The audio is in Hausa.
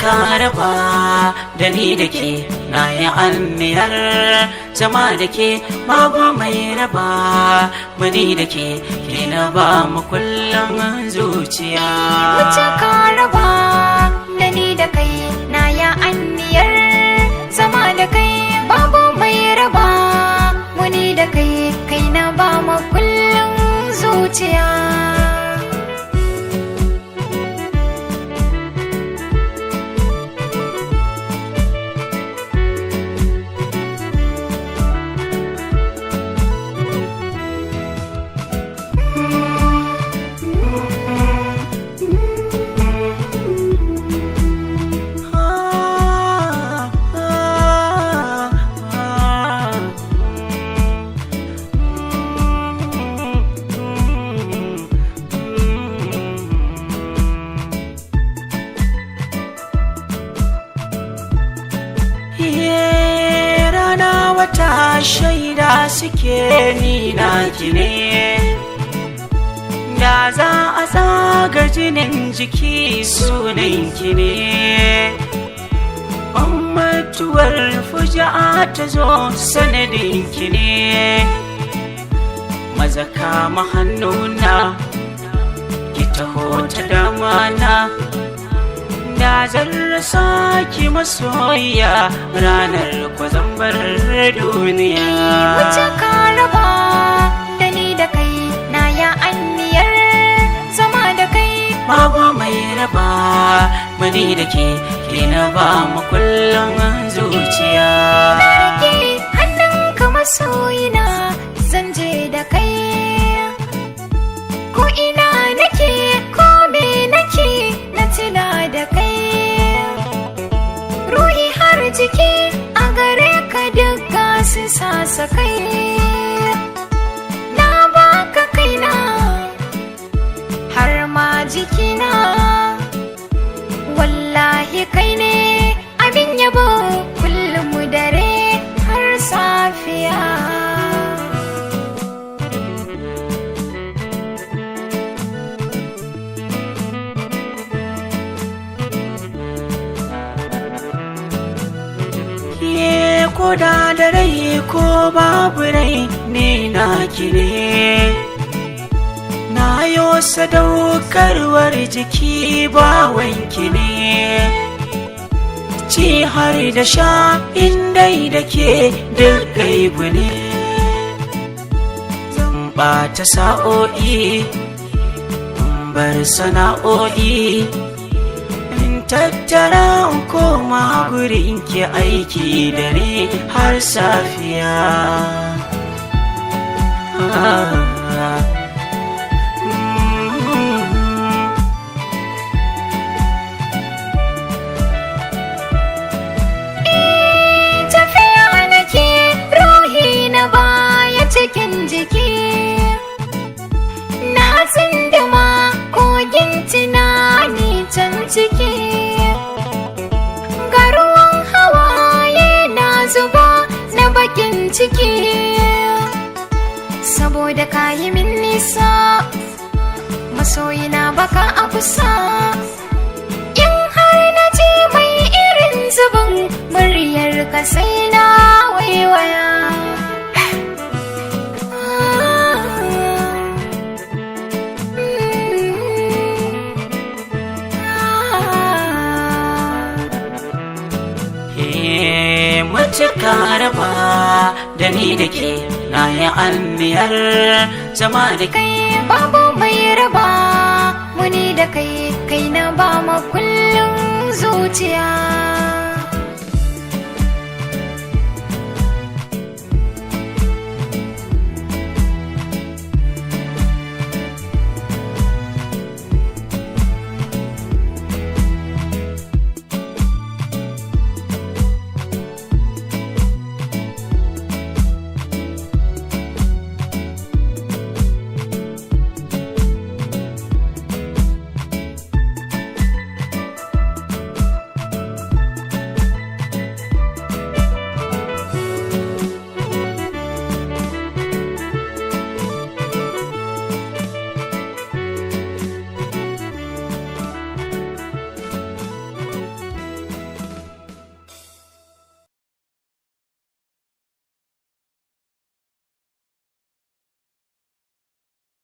Mutuka raba da ni da ke, na yi anniyar zama da ke, babu mai raba mani da ke, ke na ba mu kullum zuciya. Mutuka raba da ni da kai, na ya anniyar zama da kai, babu mai raba muni da kai, kai na ba mu kullum zuciya. Rana wata shaida suke ni naki ne, da za a tsaga jinin jiki sunanki ne. Mutuwar fuja'a ta zo sanadinki ne, maza kama hannuna ki taho ta damana, da zan rasa ki masoyiya ranar kwazambar duniya. Mutuka raba da ni da kai, na ya anniyar zama da kai, babu mai raba mani da ke, ke na ba mu kullum zuciya. Na rike hannunka masoyina, zan je da kai ko ina nake, ko me nake na tuna da kai, ruhi har jiki a gare ka duka su sasa kai, na baka kaina har ma jikina, wallahi kai ne abin yabo kullum dare har safiya. Ke ko da da rai ko babu rai ni naki ne, na yo sadaukarwar jiki ba wanki ne, ci har da sha indai da ke duk gaibu ne, zan ɓata sa'o'i in bar sana'o'i in tattara in koma gurin ki aiki dare har safiya. Tafiya nake, ruhi na baya cikin jiki, na tsindima kogin tunani can ciki, ga ruwan hawaye na zuba na bakin ciki, saboda kayi min nisa masoyina baka a kusa, in har na ji mai irin zubin muryar ka sai na waiwaya. Matuka raba da ni da ke, na yi anniyar zama da kai, Kai babu mai raba muni da kai, kai na ba ma kullum zuciya.